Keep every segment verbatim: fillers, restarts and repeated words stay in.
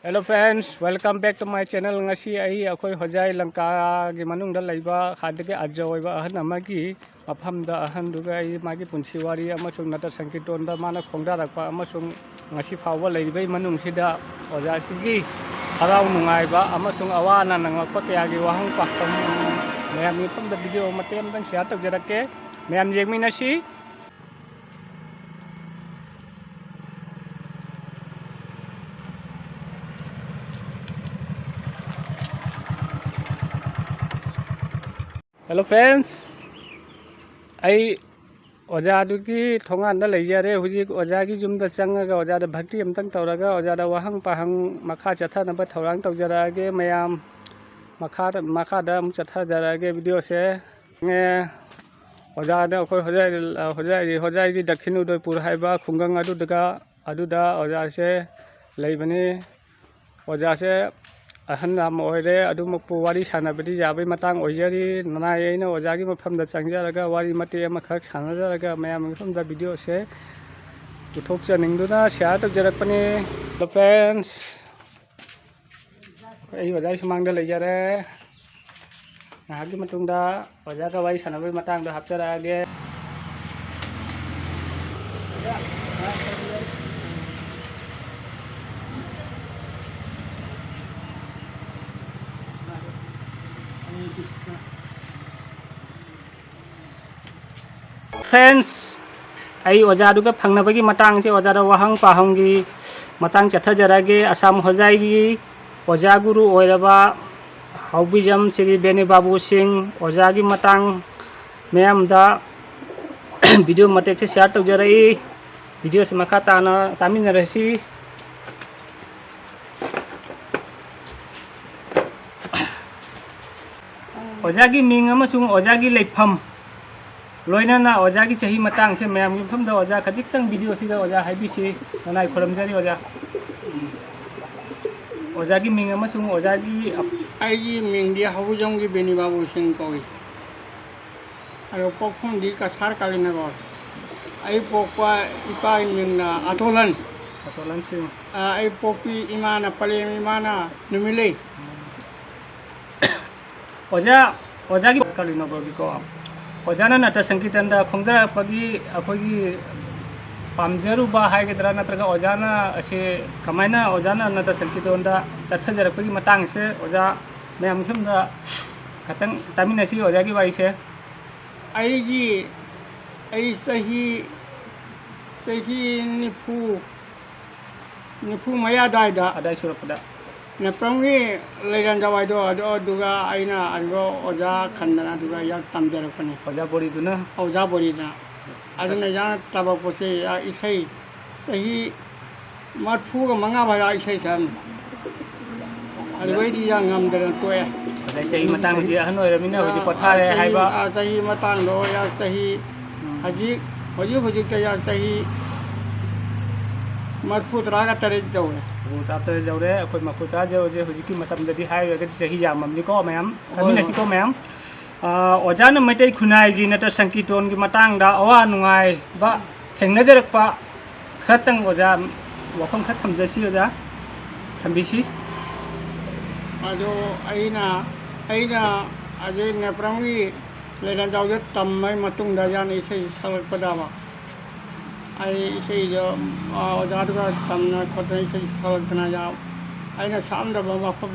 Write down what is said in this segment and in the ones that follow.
Hello friends, welcome back to my channel. ꯉꯁꯤ ꯑꯩ ꯑꯩꯈꯣꯏ ꯍꯣꯖꯥꯏ ꯂꯪꯀꯥꯒꯤ ꯃꯅꯨꯡꯗ ꯂꯩꯕ ꯈ꯭ꯋꯥꯏꯗꯒꯤ ꯑꯖ ꯑꯣꯏꯕ ꯑꯍꯜ ꯑꯃꯒꯤ ꯃꯐꯝꯗ, ꯑꯍꯜꯗꯨꯒ ꯑꯩ ꯃꯥꯒꯤ ꯄꯨꯟꯁꯤ ꯋꯥꯔꯤ ꯑꯃꯁꯨꯡ ꯅꯠꯇ꯭ꯔ ꯁꯪꯀꯤꯔꯇꯣꯟꯗ ꯃꯥꯅ ꯈꯣꯡꯗꯥꯔꯛꯄ ꯑꯃꯁꯨꯡ ꯉꯁꯤ ꯐꯥꯎꯕ ꯂꯩꯔꯤꯕꯒꯤ ꯃꯅꯨꯡꯁꯤꯗ ꯑꯣꯖꯥꯁꯤꯒꯤ ꯍꯔꯥꯎ ꯅꯨꯡꯉꯥꯏꯕ ꯑꯃꯁꯨꯡ ꯑꯋꯥ ꯑꯅꯥ ꯅꯪꯂꯛꯄ ꯀꯌꯥꯒꯤ ꯋꯥꯍꯪ ꯄꯥꯎꯈꯨꯝ ꯃꯌꯥꯝꯒꯤ ꯃꯐꯝꯗ video ꯃꯇꯦꯛ ꯑꯃꯇꯪ share ꯇꯧꯖꯔꯛꯀꯦ꯫ ꯃꯌꯥꯝ ꯌꯦꯡꯃꯤꯟꯅꯁꯤ꯫ Hello friends, ꯑꯩ ꯑꯣꯖꯥꯗꯨꯒꯤ ꯊꯣꯡꯒꯥꯟꯗ ꯂꯩꯖꯔꯦ꯫ ꯍꯧꯖꯤꯛ ꯑꯣꯖꯥꯒꯤ ꯌꯨꯝꯗ ꯆꯪꯉꯒ ꯑꯣꯖꯥꯗ ꯚꯛꯇꯤ ꯑꯝꯇꯪ ꯇꯧꯔꯒ ꯑꯣꯖꯥꯗ ꯋꯥꯍꯪ ꯄꯥꯍꯪ ꯃꯈꯥ ꯆꯠꯊꯅꯕ ꯊꯧꯔꯥꯡ ꯇꯧꯖꯔꯛꯑꯒꯦ꯫ ꯃꯌꯥꯝ ꯃꯈꯥꯗ, ꯃꯈꯥꯗ ꯑꯃꯨꯛ ꯆꯠꯊꯖꯔꯛꯑꯒꯦ videoꯁꯦ꯫ ꯑꯦ, ꯑꯣꯖꯥꯗ ꯑꯩꯈꯣꯏ ꯍꯣꯖꯥꯏ, ꯍꯣꯖꯥꯏ, ꯍꯣꯖꯥꯏꯒꯤ ꯗꯛꯈꯤꯟ ꯎꯗꯣꯏꯄꯨꯔ ꯍꯥꯏꯕ ꯈꯨꯡꯒꯪ ꯑꯗꯨꯗꯒ, ꯑꯗꯨꯗ ꯑꯣꯖꯥꯁꯦ ꯂꯩꯕꯅꯤ꯫ ꯑꯣꯖꯥꯁꯦ ꯑꯍꯜ ꯌꯥꯝ ꯑꯣꯏꯔꯦ, ꯑꯗꯨꯃꯛꯄꯨ ꯋꯥꯔꯤ ꯁꯥꯟꯅꯕꯗꯤ ꯌꯥꯕꯒꯤ ꯃꯇꯥꯡ ꯑꯣꯏꯖꯔꯤ꯫ ꯅꯅꯥꯏ ꯑꯩꯅ ꯑꯣꯖꯥꯒꯤ ꯃꯐꯝꯗ ꯆꯪꯖꯔꯒ ꯋꯥꯔꯤ ꯃꯇꯦꯛ ꯑꯃꯈꯛ ꯁꯥꯟꯅꯖꯔꯒ ꯃꯌꯥꯝꯒꯤ ꯃꯐꯝꯗ videoꯁꯦ ꯄꯨꯊꯣꯛꯆꯅꯤꯡꯗꯨꯅ share ꯇꯧꯖꯔꯛꯄꯅꯤ꯫ Hello friends, ꯑꯩ ꯑꯣꯖꯥꯒꯤ ꯁꯨꯃꯥꯡꯗ ꯂꯩꯖꯔꯦ꯫ ꯉꯥꯏꯍꯥꯛꯀꯤ ꯃꯇꯨꯡꯗ ꯑꯣꯖꯥꯒ ꯋꯥꯔꯤ ꯁꯥꯟꯅꯕꯒꯤ ꯃꯇꯥꯡꯗꯣ ꯍꯥꯞꯆꯔꯛꯑꯒꯦ꯫ Friends, ꯑꯩ ꯑꯣꯖꯥꯗꯨꯒ ꯐꯪꯅꯕꯒꯤ ꯃꯇꯥꯡꯁꯦ ꯑꯣꯖꯥꯗ ꯋꯥꯍꯪ ꯄꯥꯍꯪꯒꯤ ꯃꯇꯥꯡ ꯆꯠꯊꯖꯔꯛꯑꯒꯦ꯫ ꯑꯁꯥꯝ ꯍꯣꯖꯥꯏꯒꯤ ꯑꯣꯖꯥ ꯒꯨꯔꯨ ꯑꯣꯏꯔꯕ ꯍꯥꯎꯕꯤꯖꯝ ꯁ꯭ꯔꯤ ꯕꯦꯅꯤ ꯕꯥꯕꯨ ꯁꯤꯡ ꯑꯣꯖꯥꯒꯤ ꯃꯇꯥꯡ ꯃꯌꯥꯝꯗ video ꯃꯇꯦꯛꯁꯦ share ꯇꯧꯖꯔꯛꯏ꯫ Videoꯁꯤ ꯃꯈꯥ ꯇꯥꯅ ꯇꯥꯃꯤꯟꯅꯔꯁꯤ꯫ ꯑꯣꯖꯥꯒꯤ ꯃꯤꯡ ꯑꯃꯁꯨꯡ ꯑꯣꯖꯥꯒꯤ ꯂꯩꯐꯝ, ꯂꯣꯏꯅꯅ ꯑꯣꯖꯥꯒꯤ ꯆꯍꯤ ꯃꯇꯥꯡꯁꯦ ꯃꯌꯥꯝꯒꯤ ꯃꯐꯝꯗ ꯑꯣꯖꯥ ꯈꯖꯤꯛꯇꯪ videoꯁꯤꯗ ꯑꯣꯖꯥ ꯍꯥꯏꯕꯤꯁꯤ꯫ ꯅꯅꯥꯏ ꯈꯨꯔꯨꯝꯖꯔꯤ ꯑꯣꯖꯥ꯫ ꯑꯣꯖꯥꯒꯤ ꯃꯤꯡ ꯑꯃꯁꯨꯡ ꯑꯣꯖꯥꯒꯤ ꯑꯞ- ꯑꯩꯒꯤ ꯃꯤꯡꯗꯤ ꯍꯧꯖꯝꯒꯤ ꯕꯦꯅꯤ ꯕꯥꯕꯨ ꯁꯤꯡ ꯀꯧꯏ꯫ ꯑꯗꯣ ꯄꯣꯛꯐꯝꯗꯤ ꯀꯁꯥꯔ ꯀꯥꯂꯤꯅꯒꯔ꯫ ꯑꯩ ꯄꯣꯛꯄ ꯏꯄꯥꯒꯤ ꯃꯤꯡꯅ ꯑꯊꯣꯜꯍꯟ꯫ ꯑꯇꯣꯂꯟꯁꯤꯡ꯫ ꯑ, ꯑꯩ ꯄꯣꯛꯄꯤ ꯏꯃꯥꯅ, ꯄꯂꯦꯝ ꯏꯃꯥꯅ ꯅꯨꯃꯤꯠꯂꯩ꯫ ꯑꯣꯖꯥ, ꯑꯣꯖꯥꯒꯤ ꯀꯔꯤꯅꯣ ꯀꯣ? ꯑꯣꯖꯥꯅ ꯅꯥꯇ ꯁꯪꯀꯤꯔꯇꯟꯗ ꯈꯣꯡꯗꯥꯔꯛꯄꯒꯤ ꯑꯩꯈꯣꯏꯒꯤ ꯄꯥꯝꯖꯔꯨꯕ ꯍꯥꯏꯒꯗ꯭ꯔꯥ, ꯅꯠꯇ꯭ꯔꯒ ꯑꯣꯖꯥꯅ ꯑꯁꯤ ꯀꯃꯥꯏꯅ ꯑꯣꯖꯥꯅ ꯅꯥꯇ ꯁꯪꯀꯤꯔꯇꯟꯗ ꯆꯠꯊꯖꯔꯛꯄꯒꯤ ꯃꯇꯥꯡꯁꯦ ꯑꯣꯖꯥ ꯃꯌꯥꯝ ꯁꯣꯝꯗ ꯈꯇꯪ ꯇꯥꯃꯤꯟꯅꯁꯤ ꯑꯣꯖꯥꯒꯤ ꯋꯥꯔꯤꯁꯦ꯫ ꯑꯩꯒꯤ, ꯑꯩ ꯆꯍꯤ, ꯆꯍꯤ ꯅꯤꯐꯨ, ꯅꯤꯐꯨ ꯃꯌꯥ ꯑꯗꯥꯏꯗ꯫ ꯑꯗꯥꯏ ꯁꯨꯔꯛꯄꯗ꯫ ꯅꯦꯄ꯭ꯔꯝꯒꯤ ꯂꯩꯔꯦꯟꯖꯥꯎ ꯍꯥꯏꯗꯣ, ꯑꯗꯣ, ꯑꯗꯨꯒ ꯑꯩꯅ ꯑꯗꯨꯒ ꯑꯣꯖꯥ ꯈꯟꯗꯅ ꯑꯗꯨꯒ ꯌꯥꯝ ꯇꯝꯖꯔꯛꯄꯅꯤ꯫ ꯑꯣꯖꯥ ꯕꯣꯔꯤꯗꯨꯅ? ꯑꯣꯖꯥ ꯕꯣꯔꯤꯗꯨꯅ꯫ ꯑꯗꯨꯅ ꯌꯥꯝ ꯇꯝꯃꯛꯄꯁꯦ, ꯑ, ꯏꯁꯩ ꯆꯍꯤ ꯃꯔꯐꯨꯒ ꯃꯉꯥ ꯐꯥꯎ ꯏꯁꯩ ꯁꯛꯑꯝꯃꯤ꯫ ꯑꯗꯨꯗꯩꯗꯤ ꯌꯥꯝ ꯉꯝꯗꯅ ꯇꯣꯛꯑꯦ꯫ ꯑꯗꯩ ꯆꯍꯤ ꯃꯇꯥꯡ ꯍꯧꯖꯤꯛ ꯑꯍꯟ ꯑꯣꯏꯔꯃꯤꯅ ꯍꯧꯖꯤꯛ ꯑ, ꯄꯣꯊꯥꯔꯦ ꯆꯍꯤ, ꯍꯥꯏꯕ꯫ ꯑ, ꯆꯍꯤ ꯃꯇꯥꯡꯗꯣ ꯌꯥ ꯆꯍꯤ ꯎꯝ꯫ ꯍꯧꯖꯤꯛ, ꯍꯧꯖꯤꯛ ꯍꯧꯖꯤꯛꯇ ꯌꯥ ꯆꯍꯤ ꯃꯔꯐꯨ ꯇꯔꯥꯒ ꯇꯔꯦꯠ ꯌꯧꯔꯦ꯫ ꯃꯔꯐꯨ ꯇꯔꯥ ꯇꯔꯦꯠ ꯌꯧꯔꯦ꯫ ꯑꯩꯈꯣꯏ ꯃꯔꯐꯨ ꯇꯔꯥ ꯌꯧꯔꯁꯦ ꯍꯧꯖꯤꯛꯀꯤ ꯃꯇꯝꯗꯗꯤ ꯍꯥꯏꯔꯨꯔꯒꯗꯤ ꯆꯍꯤ ꯌꯥꯝꯃꯝꯅꯤꯀꯣ ꯃꯌꯥꯝ꯫ ꯍꯣꯏ, ꯍꯣꯏ꯫ ꯇꯥꯃꯤꯟꯅꯁꯤꯀꯣ ꯃꯌꯥꯝ꯫ ꯑ, ꯑꯣꯖꯥꯅ ꯃꯩꯇꯩ ꯈꯨꯟꯅꯥꯏꯒꯤ ꯅꯠꯇ꯭ꯔ ꯁꯪꯀꯤꯔꯇꯣꯟꯒꯤ ꯃꯇꯥꯡꯗ ꯑꯋꯥ ꯅꯨꯡꯉꯥꯏꯕ ꯊꯦꯡꯅꯖꯔꯛꯄ ꯈꯔꯇꯪ ꯑꯣꯖꯥ ꯋꯥꯐꯝ ꯈꯔ ꯊꯝꯖꯁꯤ ꯑꯣꯖꯥ, ꯊꯝꯕꯤꯁꯤ꯫ ꯑꯗꯣ ꯑꯩꯅ, ꯑꯩꯅ ꯑꯗꯩ ꯅꯦꯄ꯭ꯔꯝꯒꯤ ꯂꯩꯔꯦꯟꯖꯥꯎꯗ ꯇꯝꯃ ꯃꯇꯨꯡꯗ ꯌꯥꯅ ꯏꯁꯩ ꯁꯛꯂꯛꯄꯗꯕ ꯑꯩ ꯏꯁꯩꯗꯣ, ꯑ, ꯑꯣꯖꯥꯗꯨꯒ ꯇꯝꯅ ꯈꯣꯠꯇꯅ ꯏꯁꯩ ꯁꯛꯂꯛꯇꯅ ꯌꯥꯝ ꯑꯩꯅ ꯁꯛꯑꯝꯗꯕ ꯃꯐꯝ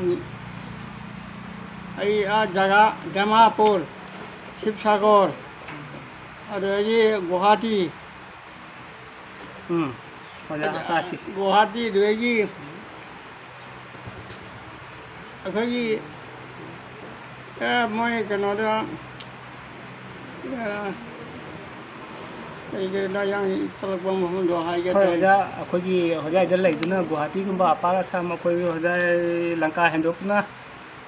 ꯑꯩ, ꯑ, ꯖꯒꯥ ꯗꯤꯃꯥꯄꯨꯔ, ꯁꯤꯕꯁꯥꯒꯔ, ꯑꯗꯨꯗꯒꯤ ꯒꯨꯋꯥꯍꯥꯇꯤ, ꯎꯝ꯫ ꯑꯣꯖꯥ, ꯑ, ꯇꯥꯁꯤ꯫ ꯒꯨꯋꯥꯍꯥꯇꯤꯗꯨꯗꯒꯤ ꯑꯩꯈꯣꯏꯒꯤ, ꯑꯦ, ꯃꯣꯏ ꯀꯩꯅꯣꯗ, ꯑꯦ, ꯀꯔꯤ ꯀꯔꯤꯅꯣ ꯌꯥꯝ ꯆꯠꯂꯛꯄ ꯃꯐꯝꯗꯣ ꯍꯥꯏꯒꯦ ꯍꯣꯏ, ꯇꯧꯔꯤ꯫ ꯑꯣꯖꯥ, ꯑꯩꯈꯣꯏꯒꯤ ꯍꯣꯖꯥꯏꯗ ꯂꯩꯗꯨꯅ ꯒꯨꯋꯥꯍꯥꯇꯤꯒꯨꯝꯕ, ꯑꯄꯥꯔ ꯑꯁꯥꯝ, ꯑꯩꯈꯣꯏꯒꯤ ꯍꯣꯖꯥꯏ ꯂꯪꯀꯥ ꯍꯦꯟꯗꯣꯛꯇꯨꯅ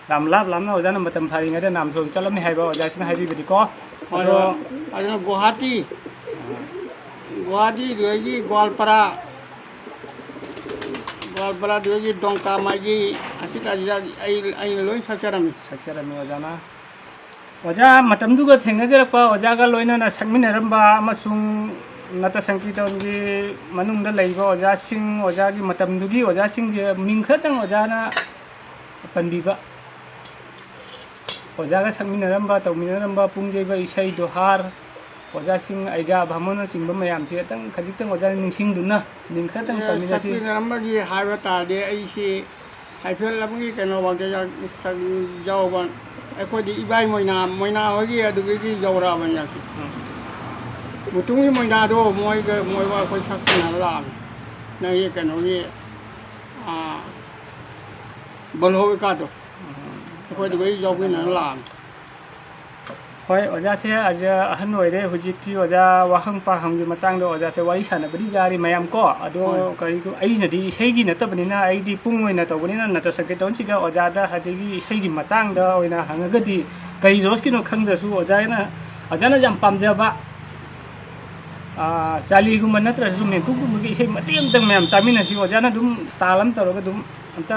ꯌꯥꯝ ꯂꯥꯞ ꯂꯥꯞꯅ ꯑꯣꯖꯥꯅ ꯃꯇꯝ ꯐꯔꯤꯉꯩꯗ ꯅꯥꯝꯁꯣꯝ ꯆꯠꯂꯝꯃꯤ ꯍꯥꯏꯕ ꯑꯣꯖꯥꯁꯤꯅ ꯍꯥꯏꯕꯤꯕꯗꯤꯀꯣ꯫ ꯍꯣꯏ, ꯑꯗꯣ ꯍꯣꯏ꯫ ꯑꯗꯨꯅ ꯒꯨꯋꯥꯍꯥꯇꯤ, ꯒꯨꯋꯥꯍꯥꯇꯤꯗꯨꯗꯒꯤ ꯒꯣꯋꯥꯜꯄꯥꯔꯥ, ꯒꯣꯋꯥꯜꯄꯥꯔꯥꯗꯨꯗꯒꯤ ꯗꯣꯡꯀꯥ ꯃꯥꯏꯒꯤ ꯑꯁꯤꯗ ꯑꯩ, ꯑꯩꯅ ꯂꯣꯏ ꯁꯛꯆꯔꯝꯃꯤ꯫ ꯁꯛꯆꯔꯝꯃꯤ ꯑꯣꯖꯥꯅ꯫ ꯑꯣꯖꯥ ꯃꯇꯝꯗꯨꯒ ꯊꯦꯡꯅꯖꯔꯛꯄ ꯑꯣꯖꯥꯒ ꯂꯣꯏꯅꯅ ꯁꯛꯃꯤꯟꯅꯔꯝꯕ ꯑꯃꯁꯨꯡ ꯅꯥꯇ ꯁꯪꯀꯤꯔꯇꯟꯒꯤ ꯃꯅꯨꯡꯗ ꯂꯩꯕ ꯑꯣꯖꯥꯁꯤꯡ, ꯑꯣꯖꯥꯒꯤ ꯃꯇꯝꯗꯨꯒꯤ ꯑꯣꯖꯥꯁꯤꯡꯁꯦ ꯃꯤꯡ ꯈꯔꯇꯪ ꯑꯣꯖꯥꯅ ꯄꯟꯕꯤꯕ꯫ ꯑꯣꯖꯥꯒ ꯁꯛꯃꯤꯟꯅꯔꯝꯕ, ꯇꯧꯃꯤꯟꯅꯔꯝꯕ ꯄꯨꯡ ꯌꯩꯕ ꯏꯁꯩ ꯗꯣꯍꯥꯔ, ꯑꯣꯖꯥꯁꯤꯡ ꯑꯩꯒꯥ ꯚꯥꯃꯣꯟꯅꯆꯤꯡꯕ ꯃꯌꯥꯝꯁꯦ ꯑꯇꯪ ꯈꯖꯤꯛꯇꯪ ꯑꯣꯖꯥꯅ ꯅꯤꯡꯁꯤꯡꯗꯨꯅ ꯃꯤꯡ ꯈꯔꯇꯪ ꯑꯦ, ꯄꯟꯃꯤꯟꯅꯁꯤ꯫ ꯁꯛꯃꯤꯟꯅꯔꯝꯕꯒꯤ ꯍꯥꯏꯕ ꯇꯥꯔꯗꯤ ꯑꯩꯁꯤ ꯍꯥꯏꯐꯦꯠ ꯑꯃꯒꯤ ꯀꯩꯅꯣꯐꯥꯎꯗ ꯌꯥꯎ-, ꯌꯥꯎꯕ꯫ ꯑꯩꯈꯣꯏꯗꯤ ꯏꯕꯥꯏ ꯃꯣꯏꯅꯥ, ꯃꯣꯏꯅꯥ ꯍꯣꯏꯒꯤ ꯑꯗꯨꯗꯒꯤ ꯌꯧꯔꯛꯑꯕꯅꯤ ꯌꯥꯎꯁꯤ꯫ ꯎꯝ꯫ ꯃꯨꯇꯨꯝꯒꯤ ꯃꯣꯏꯅꯥꯗꯣ ꯃꯣꯏꯒ, ꯃꯣꯏꯒ ꯑꯩꯈꯣꯏ ꯁꯛꯃꯤꯟꯅꯔ ꯂꯥꯛꯑꯕꯅꯤ꯫ ꯅꯪꯒꯤ ꯀꯩꯅꯣꯒꯤ, ꯑꯥ, ꯕꯣꯂꯣ ꯀꯩꯀꯥꯗꯣ꯫ ꯎꯝ꯫ ꯑꯩꯈꯣꯏ ꯑꯗꯨꯗꯩ ꯌꯥꯎꯃꯤꯟꯅꯔ ꯂꯥꯛꯑꯕꯅꯤ꯫ ꯍꯣꯏ, ꯑꯣꯖꯥꯁꯦ ꯑꯍꯟ ꯑꯣꯏꯔꯦ ꯍꯧꯖꯤꯛꯇꯤ꯫ ꯑꯣꯖꯥ, ꯋꯥꯍꯪ ꯄꯥꯎꯍꯪꯒꯤ ꯃꯇꯥꯡꯗ ꯑꯣꯖꯥꯁꯦ ꯋꯥꯔꯤ ꯁꯥꯟꯅꯕꯗꯤ ꯌꯥꯔꯤ ꯃꯌꯥꯝ ꯀꯣ꯫ ꯑꯗꯣ ꯍꯣꯏ꯫ ꯀꯔꯤꯒꯨꯝ-, ꯑꯩꯅꯗꯤ ꯏꯁꯩꯒꯤ ꯅꯠꯇꯕꯅꯤꯅ ꯑꯩꯗꯤ ꯄꯨꯡ ꯑꯣꯏꯅ ꯇꯧꯕꯅꯤꯅ ꯅꯠꯇ꯭ꯔ ꯁꯪꯀꯤꯔꯇꯟꯁꯤꯒ ꯑꯣꯖꯥꯗ ꯍꯧꯖꯤꯛꯀꯤ ꯏꯁꯩꯒꯤ ꯃꯇꯥꯡꯗ ꯑꯣꯏꯅ ꯍꯪꯉꯒꯗꯤ ꯀꯔꯤ ꯔꯣꯁꯀꯤꯅꯣ ꯈꯪꯗ꯭ꯔꯁꯨ ꯑꯣꯖꯥꯅ, ꯑꯣꯖꯥꯅ ꯌꯥꯝ ꯄꯥꯝꯖꯕ, ꯑꯥ, ꯆꯥꯂꯤꯒꯨꯝꯕ ꯅꯠꯇ꯭ꯔꯁꯨ ꯃꯦꯡꯀꯨꯞꯀꯨꯝꯕꯒꯤ ꯏꯁꯩ ꯃꯇꯦꯛ ꯑꯃꯇꯪ ꯃꯌꯥꯝ ꯇꯥꯃꯤꯟꯅꯁꯤ꯫ ꯑꯣꯖꯥꯅ ꯑꯗꯨꯝ ꯇꯥꯜ ꯑꯃ ꯇꯧꯔꯒ ꯑꯗꯨꯝ ꯑꯝꯇ,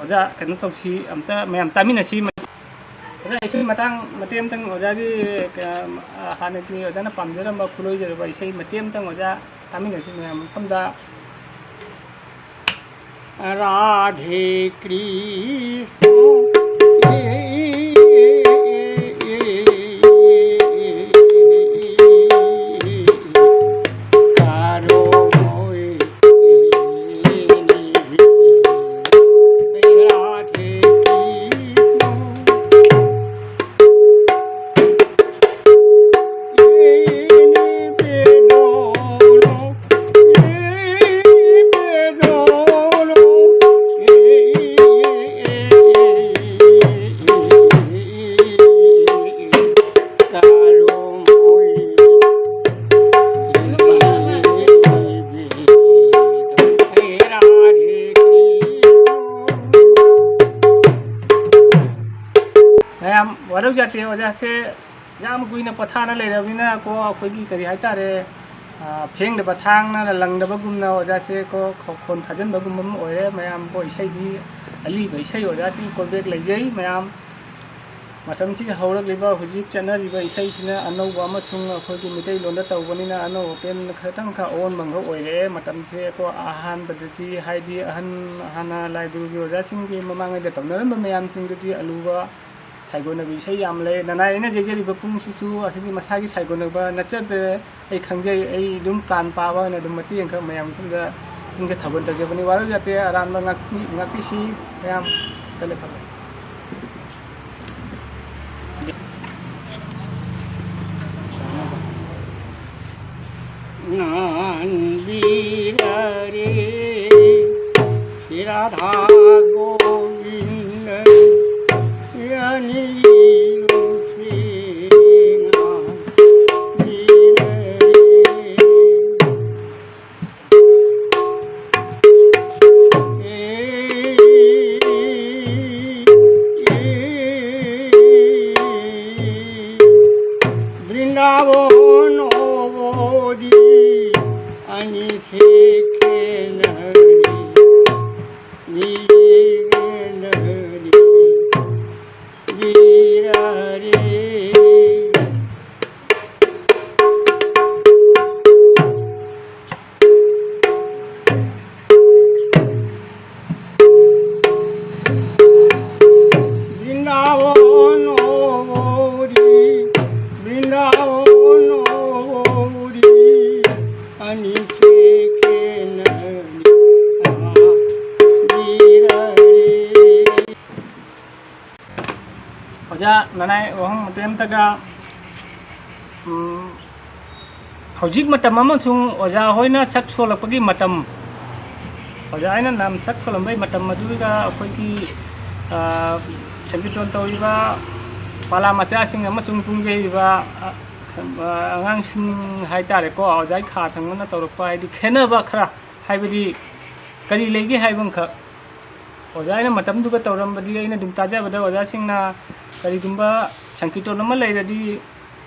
ꯑꯣꯖꯥ, ꯀꯩꯅꯣ ꯇꯧꯁꯤ, ꯑꯝꯇ ꯃꯌꯥꯝ ꯇꯥꯃꯤꯟꯅꯁꯤ꯫ ꯑꯣꯖꯥ, ꯏꯁꯩ ꯃꯇꯥꯡ ꯃꯇꯦꯛ ꯑꯃꯇꯪ ꯑꯣꯖꯥꯒꯤ, ꯑ, ꯍꯥꯟꯅꯒꯤ ꯑꯣꯖꯥꯅ ꯄꯥꯝꯖꯔꯝꯕ, ꯈꯨꯂꯣꯏꯖꯔꯕ ꯏꯁꯩ ꯃꯇꯦꯛ ꯑꯃꯇꯪ ꯑꯣꯖꯥ ꯇꯥꯃꯤꯟꯅꯁꯤ ꯃꯌꯥꯝ ꯃꯐꯝꯗ꯫ राधे कृष्ण। ꯃꯌꯥꯝ ꯋꯥꯔꯧ ꯌꯥꯗꯦ, ꯑꯣꯖꯥꯁꯦ ꯌꯥꯝ ꯀꯨꯏꯅ ꯄꯣꯊꯥꯅ ꯂꯩꯔꯕꯅꯤꯅ ꯀꯣ, ꯑꯩꯈꯣꯏꯒꯤ ꯀꯔꯤ ꯍꯥꯏꯇꯥꯔꯦ, ꯑ, ꯐꯦꯡꯗꯕ ꯊꯥꯡꯅ ꯂꯪꯗꯕꯒꯨꯝꯅ ꯑꯣꯖꯥꯁꯦ ꯀꯣ, ꯈꯣ-, ꯈꯣꯟ ꯊꯥꯖꯤꯟꯕꯒꯨꯝꯕ ꯑꯃ ꯑꯣꯏꯔꯦ꯫ ꯃꯌꯥꯝ ꯀꯣ, ꯏꯁꯩꯗꯤ ꯑꯂꯤꯕ ꯏꯁꯩ ꯑꯣꯖꯥꯁꯤꯡ callback ꯂꯩꯖꯩ ꯃꯌꯥꯝ꯫ ꯃꯇꯝꯁꯤꯒꯤ ꯍꯧꯔꯛꯂꯤꯕ ꯍꯧꯖꯤꯛ ꯆꯠꯅꯔꯤꯕ ꯏꯁꯩꯁꯤꯅ ꯑꯅꯧꯕ ꯑꯃꯁꯨꯡ ꯑꯩꯈꯣꯏꯒꯤ ꯃꯤꯇꯩꯂꯣꯟꯗ ꯇꯧꯕꯅꯤꯅ ꯑꯅꯧꯕ ꯄꯦꯟ ꯈꯔꯇꯪ ꯈꯔ ꯑꯑꯣꯟꯕ ꯑꯃꯈꯛ ꯑꯣꯏꯔꯛꯑꯦ꯫ ꯃꯇꯝꯁꯦ ꯀꯣ ꯑꯍꯥꯟꯕꯗꯗꯤ ꯍꯥꯏꯗꯤ ꯑꯍꯟ ꯍꯥꯟꯅ ꯂꯥꯏ ꯒꯨꯔꯨꯒꯤ ꯑꯣꯖꯥꯁꯤꯡꯒꯤ ꯃꯃꯥꯡꯉꯩꯗ ꯇꯧꯅꯔꯝꯕ ꯃꯌꯥꯝꯁꯤꯡꯗꯨꯗꯤ ꯑꯂꯨꯕ ꯁꯥꯏꯒꯣꯟꯅꯕ ꯏꯁꯩ ꯌꯥꯝ ꯂꯩ꯫ ꯅꯅꯥꯏ ꯑꯩꯅ ꯌꯩꯖꯔꯤꯕ ꯄꯨꯡꯁꯤꯁꯨ ꯑꯁꯤꯒꯤ ꯃꯁꯥꯒꯤ ꯁꯥꯏꯒꯣꯟꯅꯕ ꯅꯠꯆꯗꯦ꯫ ꯑꯩ ꯈꯪꯖꯩ꯫ ꯑꯩ ꯑꯗꯨꯝ ꯄ꯭ꯂꯥꯟ ꯄꯥꯕ ꯑꯣꯏꯅ ꯑꯗꯨꯝ ꯃꯇꯦꯛ ꯑꯃꯈꯛ ꯃꯌꯥꯝ ꯃꯐꯝꯗ ꯄꯨꯛꯅꯤꯡꯗ ꯊꯧꯒꯠꯆꯒꯦ꯫ ꯋꯥꯔꯧ ꯌꯥꯗꯦ꯫ ꯑꯔꯥꯟꯕ ꯉꯥꯛꯄꯤ-, ꯉꯥꯛꯄꯤꯁꯤ ꯃꯌꯥꯝ꯫ ꯆꯠꯂꯦ, ꯐꯔꯦ꯫ ꯅꯥꯟꯕꯤꯔꯔꯦ ꯁꯤ ꯔꯥꯙꯥ ꯒꯣꯕꯤꯟꯗ ꯑꯅꯤꯔꯨꯁꯦ ꯅꯥꯟꯕꯤꯔꯔꯦ꯫ বৃন্দাবন অবধি আনিছে খেনারি, নিজে খেনারি। বিরারে। বৃন্দাবন অবধি, বৃন্দাবন অবধি, আনিছে খেনারি, বিরারে। ꯑꯣꯖꯥ ꯅꯅꯥꯏ ꯋꯥꯍꯪ ꯃꯇꯦꯛ ꯑꯝꯇꯒ, ꯎꯝ, ꯍꯧꯖꯤꯛ ꯃꯇꯝ ꯑꯃꯁꯨꯡ ꯑꯣꯖꯥ ꯍꯣꯏꯅ ꯁꯛ ꯁꯣꯜꯂꯛꯄꯒꯤ ꯃꯇꯝ, ꯑꯣꯖꯥ ꯍꯣꯏꯅ ꯅꯝ ꯁꯛ ꯁꯣꯜꯂꯝꯕꯒꯤ ꯃꯇꯝ ꯑꯗꯨꯒ ꯑꯩꯈꯣꯏꯒꯤ, ꯑ, ꯁꯪꯀꯤꯔꯇꯟ ꯇꯧꯔꯤꯕ ꯄꯥꯂꯥ ꯃꯆꯥꯁꯤꯡ ꯑꯃꯁꯨꯡ ꯄꯨꯡ ꯌꯩꯔꯤꯕ, ꯑ, ꯑ, ꯑꯉꯥꯡꯁꯤꯡ ꯍꯥꯏ ꯇꯥꯔꯦꯀꯣ, ꯑꯣꯖꯥꯒꯤ ꯈꯥ ꯊꯪꯕꯅ ꯇꯧꯔꯛꯄ ꯍꯥꯏꯗꯤ ꯈꯦꯠꯅꯕ ꯈꯔ ꯍꯥꯏꯕꯗꯤ ꯀꯔꯤ ꯂꯩꯒꯦ ꯍꯥꯏꯕ ꯑꯃꯈꯛ꯫ ꯑꯣꯖꯥ ꯑꯩꯅ ꯃꯇꯝꯗꯨꯒ ꯇꯧꯔꯝꯕꯗꯤ, ꯑꯩꯅ ꯑꯗꯨꯝ ꯇꯥꯖꯕꯗ ꯑꯣꯖꯥꯁꯤꯡꯅ ꯀꯔꯤꯒꯨꯝꯕ ꯁꯪꯀꯤꯔꯇꯟ ꯑꯃ ꯂꯩꯔꯗꯤ,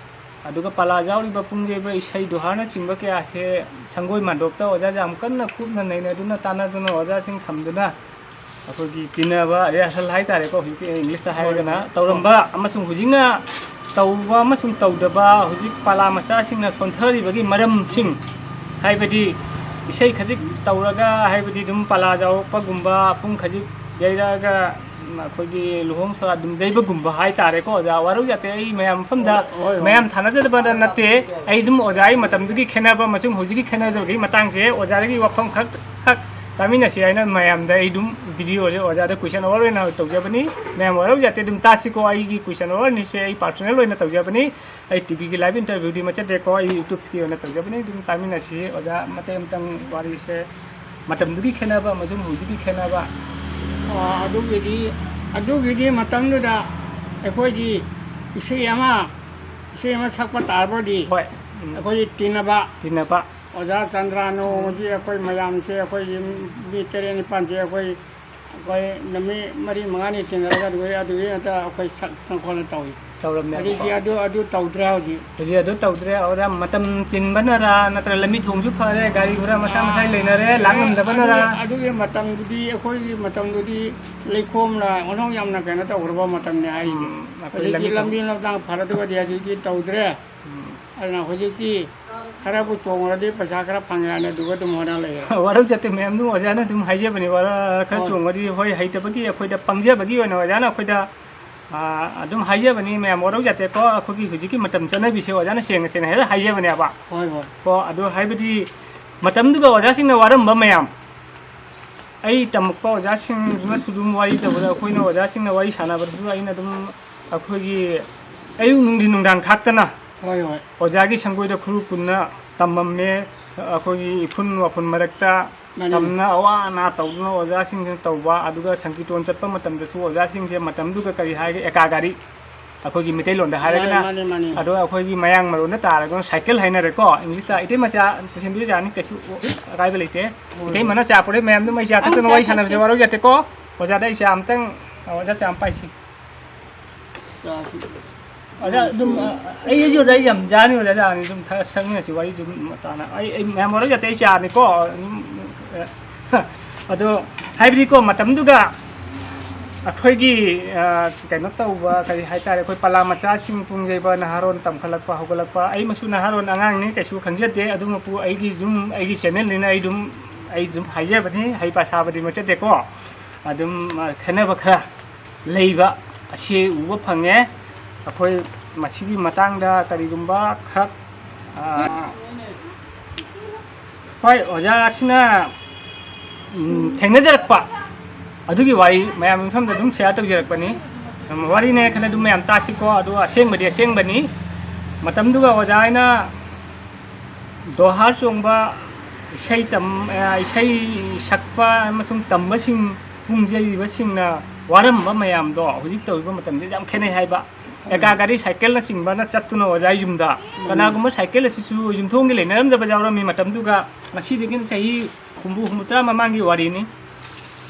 ꯑꯗꯨꯒ ꯄꯥꯂꯥ ꯌꯥꯎꯔꯤꯕ ꯄꯨꯡ ꯌꯩꯕ ꯏꯁꯩ ꯗꯣꯍꯥꯅꯆꯤꯡꯕ ꯀꯌꯥꯁꯦ ꯁꯪꯒꯣꯏ ꯃꯥꯟꯗꯣꯞꯇ ꯑꯣꯖꯥ ꯌꯥꯝ ꯀꯟꯅ ꯀꯨꯞꯅ ꯅꯩꯅꯗꯨꯅ ꯇꯥꯟꯅꯗꯨꯅ ꯑꯣꯖꯥꯁꯤꯡ ꯊꯝꯗꯨꯅ ꯑꯩꯈꯣꯏꯒꯤ ꯇꯤꯟꯅꯕ ꯔꯤꯍꯥꯔꯁꯦꯜ ꯍꯥꯏꯇꯥꯔꯦꯀꯣ, ꯍꯧꯖꯤꯛꯀꯤ ꯏꯪꯂꯤꯁꯇ ꯍꯥꯏꯔꯒꯅ, ꯍꯣꯏ꯫ ꯇꯧꯔꯝꯕ ꯑꯃꯁꯨꯡ ꯍꯧꯖꯤꯛꯅ ꯇꯧꯕ ꯑꯃꯁꯨꯡ ꯇꯧꯗꯕ, ꯍꯧꯖꯤꯛ ꯄꯂꯥ ꯃꯆꯥꯁꯤꯡꯅ ꯁꯣꯟꯊꯔꯤꯕꯒꯤ ꯃꯔꯝꯁꯤꯡ ꯍꯥꯏꯕꯗꯤ, ꯏꯁꯩ ꯈꯖꯤꯛ ꯇꯧꯔꯒ, ꯍꯥꯏꯕꯗꯤ ꯑꯗꯨꯝ ꯄꯂꯥ ꯌꯥꯎꯔꯛꯄꯒꯨꯝꯕ, ꯄꯨꯡ ꯈꯖꯤꯛ ꯌꯩꯔꯛꯑꯒ, ꯎꯝ, ꯑꯩꯈꯣꯏꯒꯤ ꯂꯨꯍꯣꯡ ꯁꯣꯔꯥ ꯑꯗꯨꯝ ꯌꯩꯕꯒꯨꯝꯕ ꯍꯥꯏꯇꯥꯔꯦꯀꯣ ꯑꯣꯖꯥ꯫ ꯋꯥꯔꯧ ꯌꯥꯇꯦ, ꯑꯩ ꯃꯌꯥꯝ ꯃꯐꯝꯗ ꯍꯣꯏ, ꯍꯣꯏ, ꯍꯣꯏ꯫ ꯃꯌꯥꯝ ꯊꯥꯅꯖꯗꯕ ꯅꯠꯇꯦ꯫ ꯑꯩ ꯑꯗꯨꯝ ꯑꯣꯖꯥꯒꯤ ꯃꯇꯝꯗꯨꯒꯤ ꯈꯦꯠꯅꯕ ꯑꯃꯁꯨꯡ ꯍꯧꯖꯤꯛꯀꯤ ꯈꯦꯠꯅꯕꯒꯤ ꯃꯇꯥꯡꯁꯦ ꯑꯣꯖꯥꯗꯒꯤ ꯋꯥꯐꯝ ꯈꯛ ꯈꯛ ꯇꯥꯃꯤꯟꯅꯁꯤ ꯍꯥꯏꯅ ꯃꯌꯥꯝꯗ ꯑꯩ ꯑꯗꯨꯝ ꯚꯤꯗꯤꯑꯣꯁꯦ ꯑꯣꯖꯥꯗ ꯀꯣꯏꯁꯟ ꯑꯋꯥꯔ ꯑꯣꯏꯅ ꯇꯧꯖꯕꯅꯤ꯫ ꯃꯌꯥꯝ ꯋꯥꯔꯧ ꯌꯥꯇꯦ, ꯑꯗꯨꯝ ꯇꯥꯁꯤꯀꯣ꯫ ꯑꯩꯒꯤ ꯀꯣꯏꯁꯟ ꯑꯋꯥꯔꯅꯤꯁꯦ ꯑꯩ ꯄꯥꯔꯁꯣꯅꯦꯜ ꯑꯣꯏꯅ ꯇꯧꯖꯕꯅꯤ꯫ ꯑꯩ ꯇꯤ ꯚꯤꯒꯤ ꯂꯥꯏꯚ ꯏꯟꯇꯔꯚ꯭ꯌꯨꯗꯤ ꯃꯆꯠꯇ꯭ꯔꯦꯀꯣ, ꯑꯩ ꯌꯨꯇ꯭ꯌꯨꯕꯀꯤ ꯑꯣꯏꯅ ꯇꯧꯖꯕꯅꯤ꯫ ꯑꯗꯨꯝ ꯇꯥꯃꯤꯟꯅꯁꯤ ꯑꯣꯖꯥ, ꯃꯇꯦꯛ ꯑꯃꯇꯪ ꯋꯥꯔꯤꯁꯦ, ꯃꯇꯝꯗꯨꯒꯤ ꯈꯦꯠꯅꯕ ꯑꯃꯁꯨꯡ ꯍꯧꯖꯤꯛꯀꯤ ꯈꯦꯠꯅꯕ꯫ ꯑꯣ, ꯑꯗꯨꯒꯤꯗꯤ, ꯑꯗꯨꯒꯤꯗꯤ ꯃꯇꯝꯗꯨꯗ ꯑꯩꯈꯣꯏꯒꯤ ꯏꯁꯩ ꯑꯃ, ꯏꯁꯩ ꯑꯃ ꯁꯛꯄ ꯇꯥꯔꯕꯗꯤ ꯍꯣꯏ꯫ ꯎꯝ꯫ ꯑꯩꯈꯣꯏꯒꯤ ꯇꯤꯟꯅꯕ ꯇꯤꯟꯅꯕ꯫ ꯑꯣꯖꯥ ꯆꯟꯗ꯭ꯔ ꯅꯣꯡꯃꯗꯤ ꯑꯩꯈꯣꯏ ꯃꯌꯥꯝꯁꯦ, ꯑꯩꯈꯣꯏꯒꯤ ꯃꯤ ꯇꯔꯦꯠ ꯅꯤꯄꯥꯜꯁꯦ ꯑꯩꯈꯣꯏ, ꯑꯩꯈꯣꯏ ꯅꯨꯃꯤꯠ ꯃꯔꯤ ꯃꯉꯥꯅꯤ ꯇꯤꯟꯅꯔꯒ ꯑꯗꯨꯒꯤ, ꯑꯗꯨꯒꯤ ꯉꯥꯛꯇ ꯑꯩꯈꯣꯏ ꯁꯛꯇꯅ ꯈꯣꯠꯅ ꯇꯧꯏ꯫ ꯇꯧꯔꯝꯃꯦ꯫ ꯍꯧꯖꯤꯛꯇꯤ ꯑꯗꯨ, ꯑꯗꯨ ꯇꯧꯗ꯭ꯔꯦ ꯍꯧꯖꯤꯛ꯫ ꯍꯧꯖꯤꯛ ꯑꯗꯨ ꯇꯧꯗ꯭ꯔꯦ꯫ ꯑꯣꯖꯥ, ꯃꯇꯝ ꯆꯤꯟꯕꯅꯔꯥ ꯅꯠꯇ꯭ꯔꯒ ꯂꯝꯕꯤ ꯊꯣꯡꯁꯨ ꯐꯔꯦ, ꯒꯥꯔꯤ ꯒꯨꯔꯥ ꯃꯁꯥ ꯃꯁꯥꯒꯤ ꯑꯥ, ꯂꯩꯅꯔꯦ, ꯂꯥꯛ ꯑꯦ, ꯉꯝꯗꯕꯅꯔꯥ? ꯑꯗꯨꯒꯤ, ꯑꯗꯨꯒꯤ ꯃꯇꯝꯗꯨꯗꯤ, ꯑꯩꯈꯣꯏꯒꯤ ꯃꯇꯝꯗꯨꯗꯤ ꯂꯩꯈꯣꯝꯅ ꯑꯣꯟꯊꯣꯛ ꯌꯥꯝꯅ ꯀꯩꯅꯣ ꯇꯧꯈ꯭ꯔꯕ ꯃꯇꯝꯅꯤ ꯍꯥꯏꯔꯤꯁꯦ꯫ ꯎꯝ, ꯑꯩꯈꯣꯏ ꯍꯧꯖꯤꯛꯇꯤ ꯂꯝꯕꯤ ꯊꯣꯡ ꯂꯝꯕꯤ ꯂꯝꯗꯥꯡ ꯐꯔꯗꯨꯒꯗꯤ ꯍꯧꯖꯤꯛꯇꯤ ꯇꯧꯗ꯭ꯔꯦ꯫ ꯎꯝ꯫ ꯑꯗꯨꯅ ꯍꯧꯖꯤꯛꯇꯤ ꯈꯔꯕꯨ ꯆꯣꯡꯉꯨꯔꯗꯤ ꯄꯩꯁꯥ ꯈꯔ ꯐꯪꯉꯦ ꯍꯥꯏꯅ ꯑꯗꯨꯒ ꯑꯗꯨꯝ ꯍꯣꯠꯅ ꯂꯩꯔꯦ꯫ ꯋꯥꯔꯧ ꯆꯠꯇꯦ ꯃꯌꯥꯝ, ꯑꯗꯨꯝ ꯑꯣꯖꯥꯅ ꯑꯗꯨꯝ ꯍꯥꯏꯖꯕꯅꯦ, ꯋꯥꯔ-, ꯈꯔ ꯍꯣꯏ꯫ ꯆꯣꯡꯉꯗꯤ, ꯍꯣꯏ, ꯍꯩꯇꯕꯒꯤ, ꯑꯩꯈꯣꯏꯗ ꯄꯪꯖꯕꯒꯤ ꯑꯣꯏꯅ ꯑꯣꯖꯥꯅ ꯑꯩꯈꯣꯏꯗ, ꯑꯥ, ꯑꯗꯨꯝ ꯍꯥꯏꯖꯕꯅꯤ ꯃꯌꯥꯝ, ꯋꯥꯔꯧ ꯆꯠꯇꯦꯀꯣ꯫ ꯑꯩꯈꯣꯏꯒꯤ ꯍꯧꯖꯤꯛꯀꯤ ꯃꯇꯝ ꯆꯠꯅꯕꯤꯁꯦ ꯑꯣꯖꯥꯅ ꯁꯦꯡꯅ ꯁꯦꯡꯅ ꯍꯦꯛꯇ ꯍꯥꯏꯖꯕꯅꯦꯕ꯫ ꯍꯣꯏ, ꯍꯣꯏ꯫ ꯀꯣ, ꯑꯗꯨ ꯍꯥꯏꯕꯗꯤ ꯃꯇꯝꯗꯨꯒ ꯑꯣꯖꯥꯁꯤꯡꯅ ꯋꯥꯔꯝꯕ ꯃꯌꯥꯝ, ꯑꯩ ꯇꯝꯃꯛꯄ ꯑꯣꯖꯥꯁꯤꯡꯗꯨꯅꯁꯨ ꯑꯗꯨꯝ ꯋꯥꯔꯤ ꯇꯧꯕꯗ, ꯑꯩꯈꯣꯏꯅ ꯑꯣꯖꯥꯁꯤꯡꯅ ꯋꯥꯔꯤ ꯁꯥꯟꯅꯕꯗꯁꯨ ꯑꯩꯅ ꯑꯗꯨꯝ ꯑꯩꯈꯣꯏꯒꯤ ꯑꯌꯨꯛ ꯅꯨꯡꯊꯤꯟ ꯅꯨꯡꯗꯥꯡ ꯈꯥꯛꯇꯅ ꯍꯣꯏ, ꯍꯣꯏ꯫ ꯑꯣꯖꯥꯒꯤ ꯁꯪꯒꯣꯏꯗ ꯈꯨꯔꯨ ꯀꯨꯟꯅ ꯇꯝꯃꯝꯃꯦ꯫ ꯑꯩꯈꯣꯏꯒꯤ ꯏꯐꯨꯟ ꯋꯥꯐꯨꯟ ꯃꯔꯛꯇ ꯃꯥꯅꯤ꯫ ꯇꯝꯅ ꯑꯋꯥ ꯑꯅꯥ ꯇꯧꯗꯨꯅ ꯑꯣꯖꯥꯁꯤꯡꯁꯤꯅ ꯇꯧꯕ, ꯑꯗꯨꯒ ꯁꯪꯀꯤꯔꯇꯣꯟ ꯆꯠꯄ ꯃꯇꯝꯗꯁꯨ ꯑꯣꯖꯥꯁꯤꯡꯁꯦ ꯃꯇꯝꯗꯨꯒ ꯀꯔꯤ ꯍꯥꯏꯒꯦ, ꯑꯦꯀꯥ ꯒꯥꯔꯤ, ꯑꯩꯈꯣꯏꯒꯤ ꯃꯩꯇꯩꯂꯣꯟꯗ ꯍꯥꯏꯔꯒꯅ, ꯃꯥꯅꯤ, ꯃꯥꯅꯤ, ꯃꯥꯅꯤ꯫ ꯑꯗꯣ ꯑꯩꯈꯣꯏꯒꯤ ꯃꯌꯥꯡ ꯃꯔꯣꯟꯗ ꯇꯥꯔꯒꯅ ꯁꯥꯏꯀꯜ ꯍꯥꯏꯅꯔꯦꯀꯣ, ꯏꯪꯂꯤꯁꯇ꯫ ꯏꯇꯩ ꯃꯆꯥ ꯑꯝꯇ ꯁꯦꯝꯕꯤꯔꯨ ꯌꯥꯅꯤ, ꯀꯩꯁꯨ ꯑꯀꯥꯏꯕ ꯂꯩꯇꯦ꯫ ꯍꯣꯏ, ꯏꯇꯩꯃꯅ ꯍꯣꯏ꯫ ꯆꯥ ꯄꯨꯔꯛꯑꯦ, ꯃꯌꯥꯝꯗꯨ ꯃꯩ ꯆꯥ ꯑꯪ, ꯊꯛꯇꯅ ꯆꯥ ꯋꯥꯔꯤ ꯁꯥꯟꯅꯕꯁꯦ ꯊꯛꯁꯤ꯫ ꯋꯥꯔꯧ ꯌꯥꯗꯦꯀꯣ꯫ ꯑꯣꯖꯥꯗ ꯑꯩ ꯆꯥ ꯑꯝꯇꯪ, ꯑꯣꯖꯥ ꯆꯥ ꯑꯝ ꯄꯥꯏꯁꯤ꯫ ꯆꯥꯁꯤ꯫ ꯑꯣꯖꯥ ꯑꯗꯨꯝ, ꯑ, ꯑꯩ, ꯑꯩꯁꯨ ꯑꯣꯖꯥ ꯌꯥꯝ ꯆꯥꯅꯤ, ꯑꯣꯖꯥ ꯆꯥꯅꯤ ꯑꯗꯨꯝ ꯊꯛ-, ꯊꯛꯃꯤꯟꯅꯁꯤ ꯋꯥꯔꯤꯁꯨ ꯑꯗꯨꯝ ꯃꯇꯥꯅ꯫ ꯑꯩ, ꯑꯩ ꯃꯌꯥꯝ ꯋꯥꯔꯧ ꯌꯥꯗꯦ, ꯑꯩ ꯆꯥꯅꯤꯀꯣ꯫ ꯑꯗꯨꯝ, ꯑ, ꯑꯗꯣ ꯍꯥꯏꯕꯗꯤꯀꯣ, ꯃꯇꯝꯗꯨꯒ ꯑꯩꯈꯣꯏꯒꯤ, ꯑ, ꯀꯩꯅꯣ ꯇꯧꯕ, ꯀꯔꯤ ꯍꯥꯏꯇꯥꯔꯦ, ꯑꯩꯈꯣꯏ ꯄꯂꯥ ꯃꯆꯥꯁꯤꯡ, ꯄꯨꯡ ꯌꯩꯕ, ꯅꯍꯥꯔꯣꯟ ꯇꯝꯈꯠꯂꯛꯄ, ꯍꯧꯒꯠꯂꯛꯄ, ꯑꯩꯃꯛꯁꯨ ꯅꯍꯥꯔꯣꯟ ꯑꯉꯥꯡꯅꯤ, ꯀꯩꯁꯨ ꯈꯪꯖꯗꯦ꯫ ꯑꯗꯨꯃꯛꯄꯨ ꯑꯩꯒꯤ ꯌꯨꯝ, ꯑꯩꯒꯤ ꯆꯦꯅꯦꯜꯅꯤꯅ ꯑꯩ ꯑꯗꯨꯝ, ꯑꯩ ꯑꯗꯨꯝ ꯍꯥꯏꯖꯕꯅꯤ, ꯍꯩꯄꯥ ꯁꯥꯕꯗꯤ ꯃꯆꯠꯇꯦꯀꯣ꯫ ꯑꯗꯨꯝ, ꯑ, ꯈꯦꯠꯅꯕ ꯈꯔ ꯂꯩꯕ ꯑꯁꯤ ꯎꯕ ꯐꯪꯉꯦ꯫ ꯑꯩꯈꯣꯏ ꯃꯁꯤꯒꯤ ꯃꯇꯥꯡꯗ ꯀꯔꯤꯒꯨꯝꯕ ꯈꯔ, ꯑ, ꯍꯣꯏ, ꯑꯣꯖꯥꯁꯤꯅ, ꯎꯝ, ꯊꯦꯡꯅꯖꯔꯛꯄ ꯑꯗꯨꯒꯤ ꯋꯥꯔꯤ ꯃꯌꯥꯝ ꯃꯐꯝꯗ ꯑꯗꯨꯝ ꯁꯤꯌꯥꯔ ꯇꯧꯖꯔꯛꯄꯅꯤ꯫ ꯎꯝ, ꯋꯥꯔꯤꯅꯦ ꯈꯜꯂ ꯑꯗꯨꯝ ꯃꯌꯥꯝ ꯇꯥꯁꯤꯀꯣ꯫ ꯑꯗꯨ ꯑꯁꯦꯡꯕꯗꯤ ꯑꯁꯦꯡꯕꯅꯤ꯫ ꯃꯇꯝꯗꯨꯒ ꯑꯣꯖꯥ ꯍꯥꯏꯅ ꯗꯣꯍꯥꯔ ꯆꯣꯡꯕ, ꯏꯁꯩ ꯇꯝ-, ꯑ, ꯏꯁꯩ ꯁꯛꯄ ꯑꯃꯁꯨꯡ ꯇꯝꯕꯁꯤꯡ, ꯄꯨꯡ ꯌꯩꯔꯤꯕꯁꯤꯡꯅ ꯋꯥꯔꯝꯕ ꯃꯌꯥꯝꯗꯣ ꯍꯧꯖꯤꯛ ꯇꯧꯔꯤꯕ ꯃꯇꯝꯗ ꯌꯥꯝ ꯈꯦꯠꯅꯩ ꯍꯥꯏꯕ꯫ ꯑꯦꯀꯥ ꯒꯥꯔꯤ ꯁꯥꯏꯀꯜꯅꯆꯤꯡꯕꯅ ꯆꯠꯇꯨꯅ ꯑꯣꯖꯥ ꯌꯨꯝꯗ, ꯀꯅꯥꯒꯨꯝꯕ ꯁꯥꯏꯀꯜ ꯑꯁꯤꯁꯨ ꯌꯨꯝꯊꯣꯡꯒꯤ ꯂꯩꯅꯔꯝꯗꯕ ꯌꯥꯎꯔꯝꯃꯤ ꯃꯇꯝꯗꯨꯒ꯫ ꯉꯁꯤꯗꯒꯤꯅ ꯆꯍꯤ ꯍꯨꯝꯐꯨ ꯍꯨꯝꯐꯨꯇꯔꯥ ꯃꯃꯥꯡꯒꯤ ꯋꯥꯔꯤꯅꯤ꯫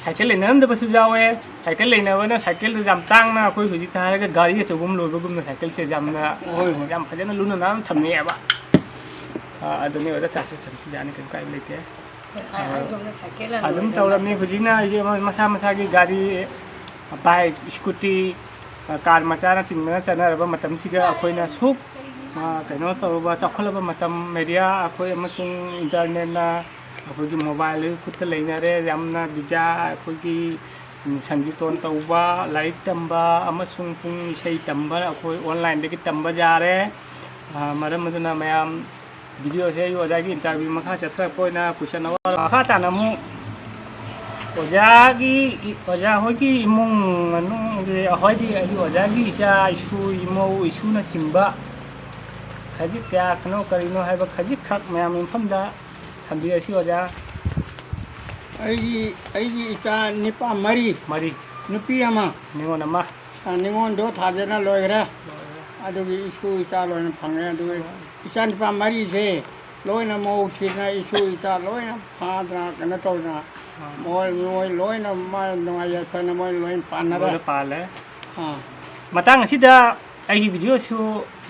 ꯁꯥꯏꯀꯜ ꯂꯩꯅꯔꯝꯗꯕꯁꯨ ꯌꯥꯎꯋꯦ꯫ ꯁꯥꯏꯀꯜ ꯂꯩꯅꯕꯅ ꯁꯥꯏꯀꯜꯗꯨ ꯌꯥꯝ ꯇꯥꯡꯅ, ꯑꯩꯈꯣꯏ ꯍꯧꯖꯤꯛꯇ ꯍꯥꯏꯔꯒ ꯒꯥꯔꯤ ꯑꯆꯧꯕ ꯑꯃ ꯂꯣꯏꯕꯒꯨꯝꯅ ꯁꯥꯏꯀꯜꯁꯦ ꯌꯥꯝꯅ, ꯍꯣꯏ, ꯍꯣꯏ꯫ ꯌꯥꯝ ꯐꯖꯅ ꯂꯨꯅ ꯅꯥꯟꯅ ꯊꯝꯅꯩꯑꯕ꯫ ꯑꯥ, ꯑꯗꯨꯅꯤ ꯑꯣꯖꯥ, ꯆꯥꯁꯤ ꯆꯠꯁꯤ ꯌꯥꯅꯤ, ꯀꯩꯝ ꯀꯥꯏꯕ ꯂꯩꯇꯦ꯫ ꯍꯣꯏ, ꯑꯥ, ꯑꯗꯣꯝꯅ ꯁꯥꯏꯀꯜ ꯑꯗꯨꯝ ꯂꯣꯏꯅ ꯇꯧꯔꯝꯃꯤ꯫ ꯍꯧꯖꯤꯛꯅ ꯑꯩꯁꯦ ꯃꯁꯥ ꯃꯁꯥꯒꯤ ꯒꯥꯔꯤ, ꯕꯥꯏꯛ, ꯁ꯭ꯀꯨꯇꯤ, ꯀꯥꯔ ꯃꯆꯥꯅꯆꯤꯡꯕꯅ ꯆꯠꯅꯔꯕ ꯃꯇꯝꯁꯤꯒ ꯑꯩꯈꯣꯏꯅ ꯁꯨꯛ, ꯑꯥ, ꯀꯩꯅꯣ ꯇꯧꯔꯕ, ꯆꯥꯎꯈꯠꯂꯕ ꯃꯇꯝ, ꯃꯦꯗꯤꯌꯥ ꯑꯩꯈꯣꯏ ꯑꯃꯁꯨꯡ ꯏꯟꯇꯔꯅꯦꯠꯅ ꯑꯩꯈꯣꯏꯒꯤ ꯃꯣꯕꯥꯏꯜ ꯈꯨꯠꯇ ꯂꯩꯅꯔꯦ꯫ ꯌꯥꯝꯅ ꯕꯤꯗ꯭ꯌꯥ, ꯑꯩꯈꯣꯏꯒꯤ, ꯎꯝ, ꯁꯪꯒꯤꯇꯣꯟ ꯇꯧꯕ, ꯂꯥꯏꯔꯤꯛ ꯇꯝꯕ ꯑꯃꯁꯨꯡ ꯄꯨꯡ ꯏꯁꯩ ꯇꯝꯕ ꯑꯩꯈꯣꯏ ꯑꯣꯟꯂꯥꯏꯟꯗꯒꯤ ꯇꯝꯕ ꯌꯥꯔꯦ꯫ ꯑ, ꯃꯔꯝ ꯑꯗꯨꯅ ꯃꯌꯥꯝ ꯚꯤꯗꯤꯑꯣꯁꯦ ꯑꯩ ꯑꯣꯖꯥꯒꯤ ꯏꯟꯇꯔꯚ꯭ꯌꯨ ꯃꯈꯥ ꯆꯠꯊꯔꯛꯄ ꯑꯣꯏꯅ ꯀꯣꯏꯁꯟ ꯑꯋꯥꯔ ꯃꯈꯥ ꯇꯥꯅ ꯑꯃꯨꯛ ꯑꯣꯖꯥꯒꯤ, ꯑꯣꯖꯥ ꯍꯣꯏꯒꯤ ꯏꯃꯨꯡ ꯃꯅꯨꯡꯒꯤ, ꯍꯣꯏꯗꯤ ꯑꯩꯒꯤ ꯑꯣꯖꯥꯒꯤ ꯏꯆꯥ, ꯏꯁꯨ, ꯏꯃꯧ, ꯏꯁꯨꯅꯆꯤꯡꯕ ꯈꯖꯤꯛ ꯀꯌꯥ ꯀꯩꯅꯣ ꯀꯔꯤꯅꯣ ꯍꯥꯏꯕ ꯈꯖꯤꯛꯈꯛ ꯃꯌꯥꯝ ꯃꯐꯝꯗ ꯊꯝꯕꯤꯔꯁꯤ ꯑꯣꯖꯥ꯫ ꯑꯩꯒꯤ, ꯑꯩꯒꯤ ꯏꯆꯥ ꯅꯤꯄꯥ ꯃꯔꯤ꯫ ꯃꯔꯤ꯫ ꯅꯨꯄꯤ ꯑꯃ꯫ ꯅꯤꯉꯣꯜ ꯑꯃ꯫ ꯑ, ꯅꯤꯉꯣꯜꯗꯣ ꯊꯥꯖꯅ ꯂꯣꯏꯈ꯭ꯔꯦ꯫ ꯂꯣꯏꯈ꯭ꯔꯦ꯫ ꯑꯗꯨꯒꯤ ꯏꯁꯨ ꯏꯆꯥ ꯂꯣꯏꯅ ꯐꯪꯉꯦ꯫ ꯑꯗꯨꯒ ꯎꯝ꯫ ꯏꯆꯥ ꯅꯤꯄꯥ ꯃꯔꯤꯁꯦ ꯂꯣꯏꯅ ꯃꯧ ꯊꯤꯗꯅ ꯏꯁꯨ ꯏꯆꯥ ꯂꯣꯏꯅ ꯐꯥꯗꯅ ꯀꯩꯅꯣ ꯇꯧꯗꯅ ꯎꯝ꯫ ꯃꯣꯏ, ꯃꯣꯏ ꯂꯣꯏꯅ ꯃꯥ ꯅꯨꯡꯉꯥꯏ ꯌꯥꯏꯐꯅ ꯃꯣꯏ ꯂꯣꯏꯅ ꯄꯥꯟꯅꯔꯦ꯫ ꯂꯣꯏꯅ ꯄꯥꯜꯂꯦ꯫ ꯑꯥ꯫ ꯃꯇꯥꯡ ꯑꯁꯤꯗ ꯑꯩꯒꯤ ꯚꯤꯗꯤꯑꯣꯁꯨ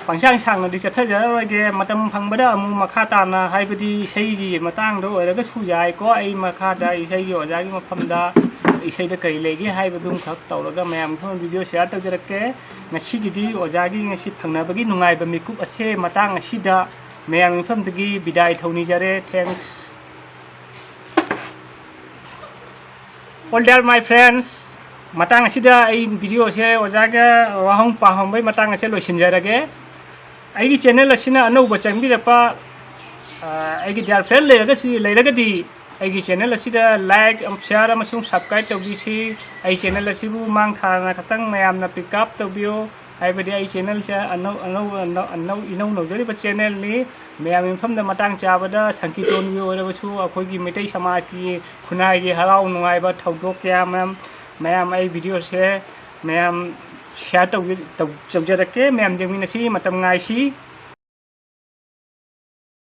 ꯄꯪꯁꯥꯡ ꯁꯥꯡꯅꯗꯤ ꯆꯠꯊꯖꯔꯔꯣꯏꯒꯦ꯫ ꯃꯇꯝ ꯐꯪꯕꯗ ꯑꯃꯨꯛ ꯃꯈꯥ ꯇꯥꯅ, ꯍꯥꯏꯕꯗꯤ ꯏꯁꯩꯒꯤ ꯃꯇꯥꯡꯗ ꯑꯣꯏꯔꯒꯁꯨ ꯌꯥꯏꯀꯣ, ꯑꯩ ꯃꯈꯥꯗ ꯏꯁꯩꯒꯤ ꯑꯣꯖꯥꯒꯤ ꯃꯐꯝꯗ ꯏꯁꯩꯗ ꯀꯔꯤ ꯂꯩꯒꯦ ꯍꯥꯏꯕꯗꯨꯝꯈꯛ ꯇꯧꯔꯒ ꯃꯌꯥꯝ ꯃꯐꯝꯗ ꯚꯤꯗꯤꯑꯣ ꯁꯤꯌꯥꯔ ꯇꯧꯖꯔꯛꯀꯦ꯫ ꯉꯁꯤꯒꯤꯗꯤ ꯑꯣꯖꯥꯒꯤ ꯉꯁꯤ ꯐꯪꯅꯕꯒꯤ ꯅꯨꯡꯉꯥꯏꯕ ꯃꯤꯀꯨꯞ ꯑꯁꯦ ꯃꯇꯥꯡ ꯑꯁꯤꯗ ꯃꯌꯥꯝ ꯃꯐꯝꯗꯒꯤ ꯕꯤꯗꯥꯏ ꯊꯧꯅꯤꯖꯔꯦ꯫ Thanks. All dear my friends, ꯃꯇꯥꯡ ꯑꯁꯤꯗ ꯑꯩ ꯚꯤꯗꯤꯑꯣꯁꯦ ꯑꯣꯖꯥꯒ ꯋꯥꯍꯪ ꯄꯥꯍꯪꯕꯒꯤ ꯃꯇꯥꯡ ꯑꯁꯦ ꯂꯣꯏꯁꯤꯟꯖꯔꯒꯦ꯫ ꯑꯩꯒꯤ ꯆꯦꯅꯦꯜ ꯑꯁꯤꯅ ꯑꯅꯧꯕ ꯆꯪꯕꯤꯔꯛꯄ, ꯑ, ꯑꯩꯒꯤ dear friend ꯂꯩꯔꯒꯁꯨ, ꯂꯩꯔꯒꯗꯤ ꯑꯩꯒꯤ ꯆꯦꯅꯦꯜ ꯑꯁꯤꯗ like, share ꯑꯃꯁꯨꯡ subscribe ꯇꯧꯕꯤꯁꯤ꯫ ꯑꯩ ꯆꯦꯅꯦꯜ ꯑꯁꯤꯕꯨ ꯃꯥꯡ ꯊꯥꯅ ꯈꯛꯇꯪ ꯃꯌꯥꯝꯅ pick up ꯇꯧꯕꯤꯌꯨ, ꯍꯥꯏꯕꯗꯤ ꯑꯩ ꯆꯦꯅꯦꯜꯁꯦ ꯑꯅꯧ ꯑꯅꯧ ꯑꯅꯧ ꯑꯅꯧ ꯏꯅꯧ ꯅꯧꯖꯔꯤꯕ ꯆꯦꯅꯦꯜꯅꯤ꯫ ꯃꯌꯥꯝ ꯃꯐꯝꯗ ꯃꯇꯥꯡ ꯆꯥꯕꯗ ꯁꯪꯀꯤꯔꯇꯟꯒꯤ ꯑꯣꯏꯔꯕꯁꯨ ꯑꯩꯈꯣꯏꯒꯤ ꯃꯩꯇꯩ ꯁꯃꯥꯖꯀꯤ ꯈꯨꯟꯅꯥꯏꯒꯤ ꯍꯔꯥꯎ ꯅꯨꯡꯉꯥꯏꯕ ꯊꯧꯗꯣꯛ ꯀꯌꯥ ꯃꯌꯥꯝ, ꯃꯌꯥꯝ ꯑꯩ ꯚꯤꯗꯤꯑꯣꯁꯦ ꯃꯌꯥꯝ ꯁꯤꯌꯥꯔ ꯇꯧꯖ-, ꯇꯧ-, ꯇꯧꯖꯔꯛꯀꯦ꯫ ꯃꯌꯥꯝ ꯌꯦꯡꯃꯤꯟꯅꯁꯤ, ꯃꯇꯝ ꯉꯥꯏꯁꯤ꯫